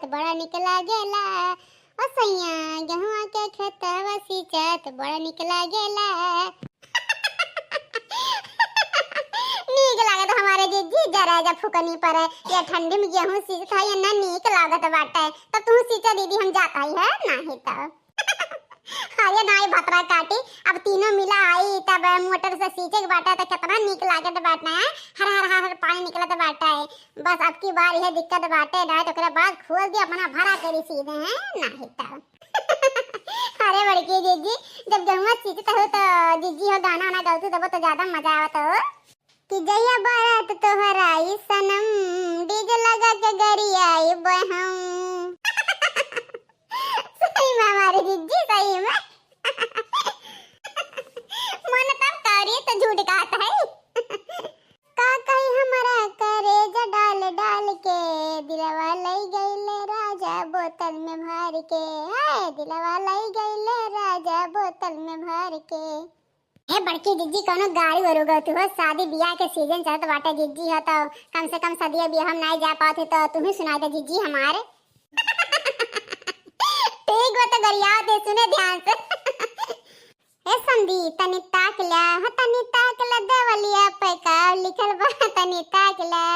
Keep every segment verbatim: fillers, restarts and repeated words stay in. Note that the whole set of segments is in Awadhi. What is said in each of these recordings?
बड़ा निक लागेला। ओ सैया, गेहुआ के खेतवा सींचत बड़ा निक लागेला। नीक लागत हमारे जिज्जी, जरा जा फुकनी पर, ये ठंडी में गेहूं सींचत है, ये ना नीक लागत बाटे। तब तू सींचा दीदी, हम जात हई है, नाही तो। अरे नाही भतरा काटी, अब तीनों मिला आई, तब मोटर से सींचे के बाटे, तो कितना नीक लागत बाटे, हैं? हर हर हर हर पानी निकलत बाटे। बस अब की बार यह दिक्कत बाटे, नाही तो ओकरे बाद खोल दी अपना भरा करी सीधे, हैं? नाही तो। अरे बड़की जिज्जी, जब गेहुआ सींचत हो तो जिज्जी हो गाना वाना गौतू तब तो ज्यादा मजा आवत हो। कि जइया बारात तोहर आई सनम, डीजे लगा के गरियाइब हम। सही में हमारे जिज्जी, सही में। मन तब करी तो झूठ कहत है। का कही हमरा करेजा डाल डाल के, दिलवा लई गइले राजा बोतल में भर के, हाय दिलवा लई गइले राजा बोतल में भर के। हे बड़की जिज्जी, कौनो गाड़ी वारू गौतू हो, शादी बियाह के सीजन चलत बाटे जिज्जी हो, तो कम से कम शादी बियाह हम नाही जा पावत है, तो तू ही सुनाई दे जिज्जी हमारे। ठीक बा, तो गरियावत है, सुने ध्यान से। ए समधी, तनी ताक ल्या, हो तनी ताक ल्या, देवलिया पे का लिखल बा, तनी ताक ल्या।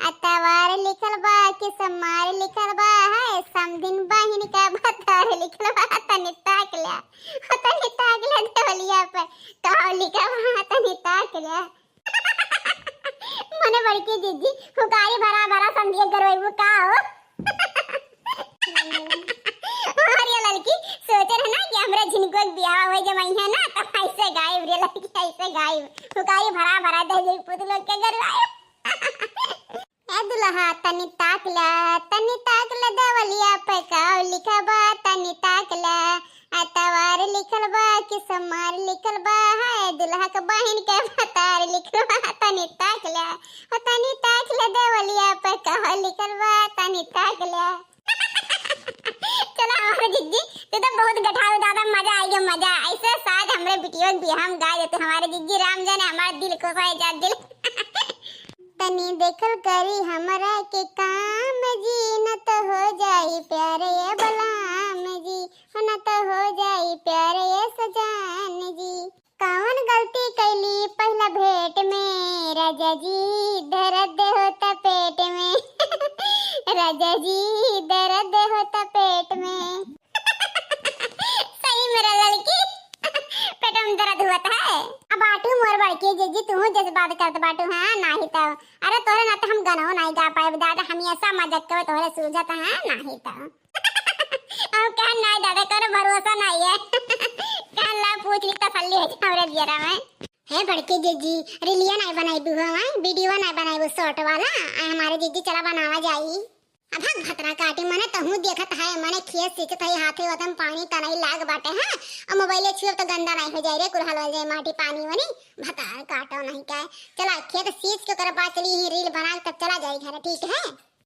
अतवार लिखल बा कि सोमार लिखल बा, है समधिन बहिन का भतार लिखल बा, तनी ताक ल्या, हो तनी ताक ल्या, देवलिया पे का लिखल बा, तनी ताक ल्या। मने बड़की जिज्जी, हुकारी भरा भरा समधिया गरवैबू का हो? अरे ललकी, सोचे रहे ना कि हमरे झिनकुआ के बियाह होई जब अइहे ना, तब ऐसे गाइब रे ललकी, ऐसे गाइब। हुकारी भरा भरा दे दे पुतलों के गरवाए। ए दुल्हा तनी ताक ला, तनी ताक ला देवलिया पे का लिखा बा, तनी ताक ला। अतवार लिखल बा कि सोमार लिखल बा, हाय दुल्हा के बहिन के भतार लिखल बा, तनी ताक ला। हो तनी ताक ला देवलिया पे का लिखल बा, तनी ताक ला। चला हमारे जिज्जी, तू तो बहुत गठाऊ दादा, मजा आइगे मजा। ऐसे साज हमरे बिटियों के बियाह में गाय देते हमारे जिज्जी, राम जाने हमारा दिल खुश हो जात दिल। तनी देखल करी हमरा के काम जी, न तो हो जाई प्यार ये बलाम जी, हो न तो हो जाई प्यार ये सजान जी। कौन गलती कैली पहला भेंट में, राजा जी दर्द होता पेट में। राजा जी दर्द होता पेट में। सही में रे ललकी, पेट में दर्द होत है। अब बाटू मोर बड़की जिज्जी, तू जस बात करत बाटू, हाँ, नाही तो। अरे तोरे ना तो हम गनौ नाही गा पाए दादा, हमेशा मजाक करे तोरे सूझत है, नाही तो। अब कहन नाही दादा, कोनो भरोसा नाही है। कहन ला पूछ ली तसल्ली है हमरे जियरा में। हे बड़की जिज्जी, रीलिया नाही बनाई बुआ, वीडियो नाही बनाई वो शॉर्ट वाला, आ हमारे जिज्जी चला बनावा जाई। अब हक भतरा काटी, मने तहूँ देखत है, मने खेत सींचत है, हाथे वतन पानी तनई लाग बाटे है, और मोबाइल छुअब तो गंदा नाही हो जाए रे, कुल हलवल जाए माटी पानी वनी, भतार काटो नाही का। चला खेत सींच के ओकरे बाद चली ही रील बना के तब चला जाई घर, ठीक है?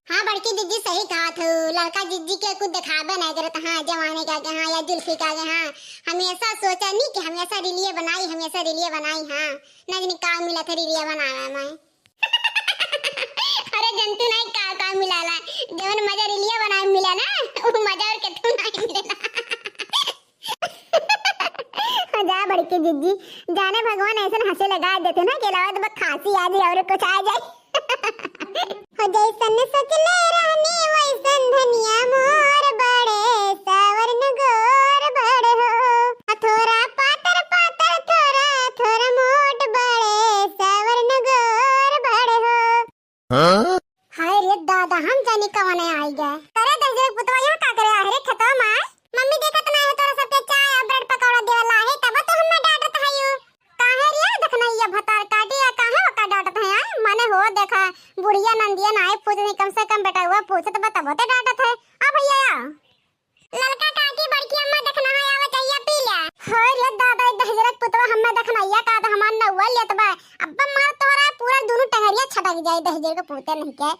हाँ बड़की जिज्जी सही कहत हो, लड़का जिज्जी के कुछ दिखाबे नाही करत, हाँ जवाने का के, हाँ या जुल्फी का के, हाँ हमेशा सोचा नहीं कि हमेशा रीलिये बनाई, हमेशा रीलिये बनाई, हाँ ना जानी का मिलत है रीलिये बनावे में। अरे जनतू नाही का का मिलाला, जवन मजा रीलिया बनाए में मिला ना, वो मजा और केतू नाही मिलेला। हो जा बड़की जिज्जी, जाने भगवान ऐसन हंसी लगा देते ना कि अलावा तो बस खांसी आ जाए और कुछ आ जाए। हो जैसन सोचले रहनी वैसन धनिया मोर बड़े, सावर न गोर बड़े हो। आ थोरा पातर पातर, थोरा थोरा मोट बड़े, सावर न गोर बड़े हो। हाँ? हाय रे दादा, हम जानी कवन आई गए। अरे दहिजरे पुतवा यहाँ का करे आहे रे खेतवा में? मम्मी देखत नाही है तोरा सबके चाय और ब्रेड पकौड़ा देवला है, तब तो हमें डांटत है यू। काहे रे देखना ये भतार काटी या काहे ओका डांटत है, आय? मने हो देखा, बुढ़िया नंदिया नाही पूछनी, कम से कम बेटा हुआ पूछत बा तब होते डांटत है। आ भैया आ। ललका काकी बड़की अम्मा देखना है, आवा चाय पी ले। हो रे दादा, ई दहिजरक पुतवा हमें देखना या का तो हमार नौवा लेत बा। अब्बा मार तोहरा पूरा दोनों टंगरिया छटक जाए दहिजर के पूते नहीं के।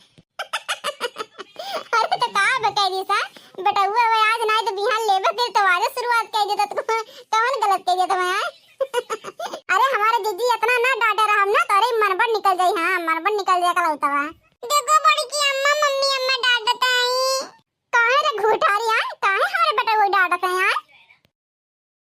अरे तो का बा कह दी सा, बेटा हुआ हुआ आज नाही तो बिहान लेबे फिर तो आज शुरुआत कह देता तो कौन गलत कह देता मैं? अरे हमारे जिज्जी इतना ना डांटे रहा हम ना, तोरे मनबड़ निकल जाई, हाँ मनबड़ निकल जाए कलौतवा।